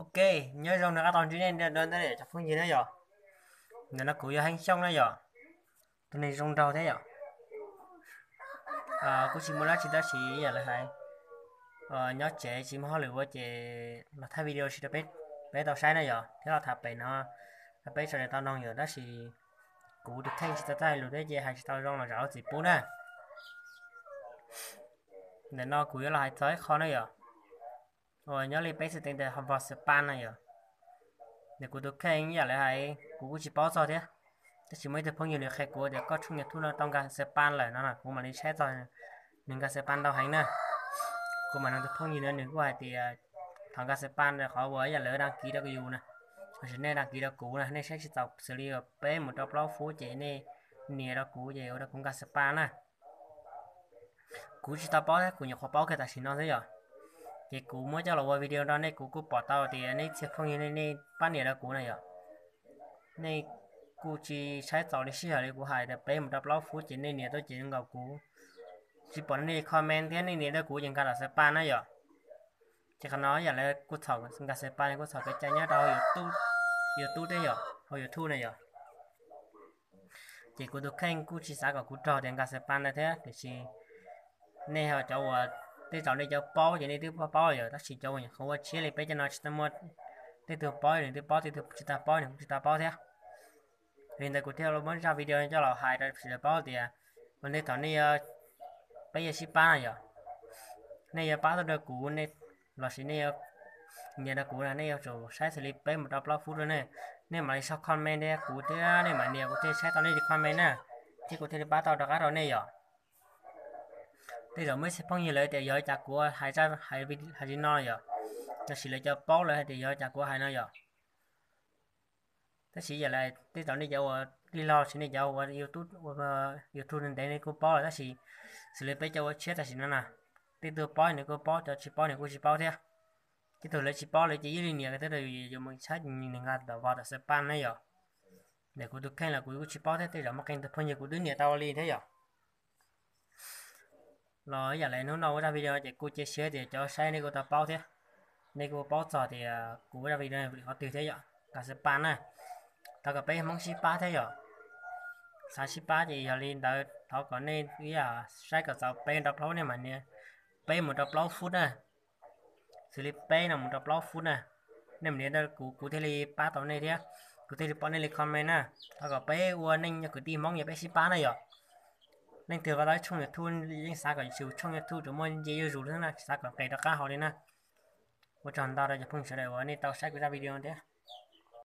Ok, nyob zoo rov qab tau ntsib nej dua ntej cov phooj ywg na yom. Ntawm no kuv yog Heej Xyooj na yom, tus neeg zoo nraug thiab yom. Kuj tsis muaj dab tsi tab sis yam lawv hais, nyob tsev tsis muaj hauj lwm ua ces los thaij video sim rau peb tau saib na yom, thiab los tham pem no rau peb sawv daws tau noog yom. Tab sis kuv tus kheej tsis tau txawj hais lus thiab ces hais tsis tau zoo los zam lub txim pub na. Ntawm no kuv yuav los hais txog ib qho na yom, uas nyob li peb txhais tes ntawm vos xav paj na yom. Ntawm kuv tus kheej ib yam lawv hais kuv kuj tsis paub txog thiab, tab sis muaj ib tug phooj ywg nws qhia kuv tias koj tshooj YouTube no tau nkag xav paj lawm no, kuv mam li saib txog nws nkag xav paj ntau heev na. Kuv mam nug tus phooj ywg no nws kuj hais tias thaum nkag xav paj rau qhov uas ib yam lawv dag kiv rau yus na, los sis nej dag kiv rau kuv na, nej saib tsis txaus xws li peb mus rau plaub fub ces nej nias rau kuv ces ua rau kuv nkag xav paj na. Kuv tsis tau paub thiab, kuv nyuam qhuav paub kiag tam sim no xwb yom. Ces kuv muab coj los ua video rau nej, kuv kuj pom tau tias nej txhia phooj ywg nej pab nias rau kuv na yom. Nej kuj tsis saib txaus li sij hawm li kuv hais tias peb mus rau plaub fub ces nej nias tuaj ces nkaus kuv tsis pom nej comment thiab nej nias rau kuv ces nkag los xav paj na yom. Ces qhov no yam lawv kuj txhaum nkag xav paj, kuj txhaum kev cai nyob rau YouTube thiab yom, hauv YouTube na yom. Ces kuv tus kheej kuj tsis xav kom kuv raug tias nkag xav paj ntawd thiab, tiam sis nej ho cov uas tej zaum nej cov paub ces nej twb paub paub yom, tab sis cov uas nyuam qhuav ua tshiab li peb cov no tsis tau muaj, tej tug paub nws twb paub, tej tug tsis tau paub nws kuj tsis tau paub thiab. Li ntawd kuv thiaj muab zaj video coj los hais rau sawv daws paub tias ua ntej thaum nej yuav, peb yuav sib pab na yom, nej yuav pab tuaj rau kuv, los sis nej yuav nias rau kuv na, nej yuav tsum saib xws li peb mus rau plaub fub rau nej, nej mam li sau comment thiab kuv thiab nej mam nias kuv thiaj saib tau nej li comment na, thiab kuv thiaj li pab tau rov qab rau nej yom. Tej zaum muaj ib txhia phooj ywg lawv tias yog li cas kuv hais, hais li no yom, los sis lawv cov paub lawv hais tias yog li cas kuv hais no yom. Tab sis yam li tej zaum nej cov uas tij laug los sis nej cov ua YouTube, ua YouTube ntev nej kuj paub lawm, tab sis xws li peb cov ua tshiab tam sim no na, tej tug paub nws kuj paub, cov tsis paub nws kuj tsis paub thiab. Tej tug lawv tsis paub lawv ces ib li nias thiab rau yus, yus mus saib nws nkag tom vos tom xav paj na yom. Ntawm kuv tus kheej los kuv kuj tsis paub thiab, tej zaum muaj qee tus phooj ywg kuv twb nias tau li thiab yom. Los yam li hnub no ua zaj video ces kuj cia siab tias cov saib nej kuj tau paub thiab, nej kuj paub txog tias kuv ua zaj video vim qhov twg thiab yom. Nkag xav paj na, thov kom peb Hmoob sib pab thiab yom. Xav sib pab ces yog li ntawd thov kom nej ib yam saib kom txaus peb rau plaub, nej mam nias peb mus rau plaub fub na. Xws li peb no mus rau plaub fub na, nej mam nias rau kuv, kuv thiaj li pab tau nej thiab, kuv thiaj li pom nej li comment na. Thov kom peb ua neej yog kwv tij Hmoob yog peb sib pab na yom. Leej twg ua tau ib tshooj YouTube yeej xav kom yus tshooj YouTube tsuas muaj nce zuj zus xwb na, tsis xav kom nqis rov qab hauv li na. Ua tsaug ntau rau cov phooj ywg sawv daws uas nej tau saib kuv zaj video thiab.